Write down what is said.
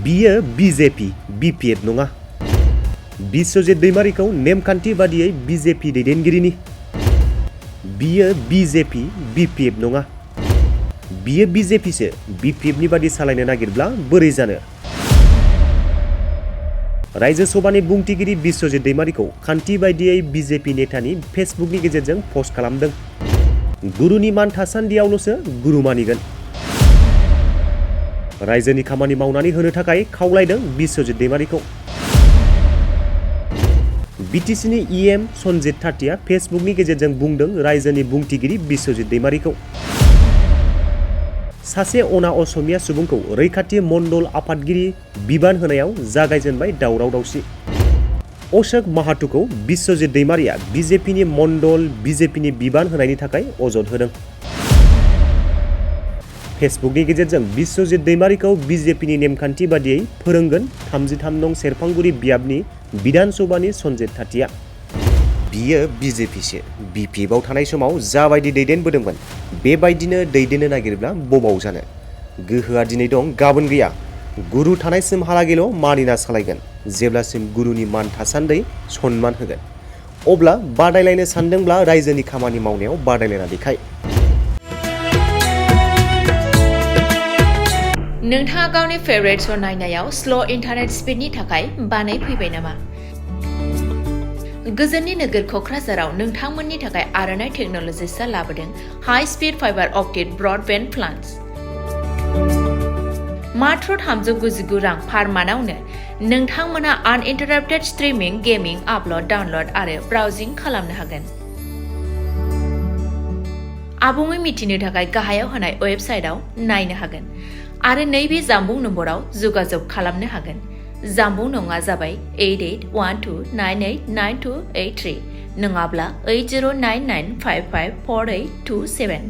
बियो BJP BPF नङा। बिस्वजित दैमारिखौ नेमखान्थि बादियै बीजेपी दैदेनगिरिनि। बियो बीजेपी बीपीएफ नङा। बियो बीजेपीसो बीपीएफनि बादि सालायनो नागिरब्ला बोरै जानो? रायजो सभानि बुंथिगिरि बिस्वजित दैमारिखौ खान्थि बायदियै बीजेपी नेतानि फेसबुकनि गेजेरजों पस्ट खालामदों। गुरुनि मान थासान्दियावल'सो गुरु मानिगोन। रायजोनि खामानि मावनानै होनो थाखाय खावलायदों बिस्वजित दैमारिखौ। बिटिसिनि इएम सनजित थाथिया फेसबुकनि गेजेरजों बुंदों रायजोनि बुंथिगिरि बिस्वजित दैमारिखौ। सासे अना असमिया सुबुंखौ रैखाथि मण्डल आफादगिरि बिबान होनायाव जागायजेनबाय दावराव दावसि। अशोक माहातुखौ बिस्वजित दैमारिया बीजेपीनि मण्डल बीजेपीनि बिबान होनायनि थाखाय अजद होदों। फेसबुकनि गेजेरजों बिस्वजित दैमारिखौ बीजेपीनि नेमखान्थि बादियै फोरोंगोन 33 नं सेरफांगुरि बियाबनि बिधान सभानि सनजित थाथिया। बियो बीजेपीसो बीपीएफआव थानाय समाव जाबायदि दैदेनबोदोंमोन बेबायदिनो दैदेननो नागिरब्ला बबाव जानो? गोहोआ दिनै दं गाबोन गैया। गुरु थानायसिमहालागैल' मानिना सालायगोन। जेब्लासिम गुरुनि मान थासान्दै सनमान होगोन अब्ला बादायलायनो सानदोंब्ला रायजोनि खामानि मावनायाव बादायलायना देखाय। नोंथाङा गावनि फेभरेट श' नायनायाव स्ल' इन्टारनेट स्पिडनि थाखाय बानाय फैबाय नामा? गोजोननि नोगोर क'क्राझाराव नोंथांमोननि थाखाय आर'नाइ टेक्न'लजिसआ लाबोदों high speed fibre optic broadband plans. मात्र 399 रां पार मान्थआवनो नोंथांमोना आनइन्टाराप्टेड स्ट्रिमिं, गेमिं, आपल'ड, डाउनल'ड आरो ब्राउजिं खालामनो हागोन। आबुङै मिथिनो थाखाय गाहायाव होनाय वेबसाइटआव नायनो हागोन आरो नैबे जामबुं नम्बराव जगाजग खालामनो हागोन। जामबुं नङा जाबाय 8812989283 नङाब्ला 8099554827।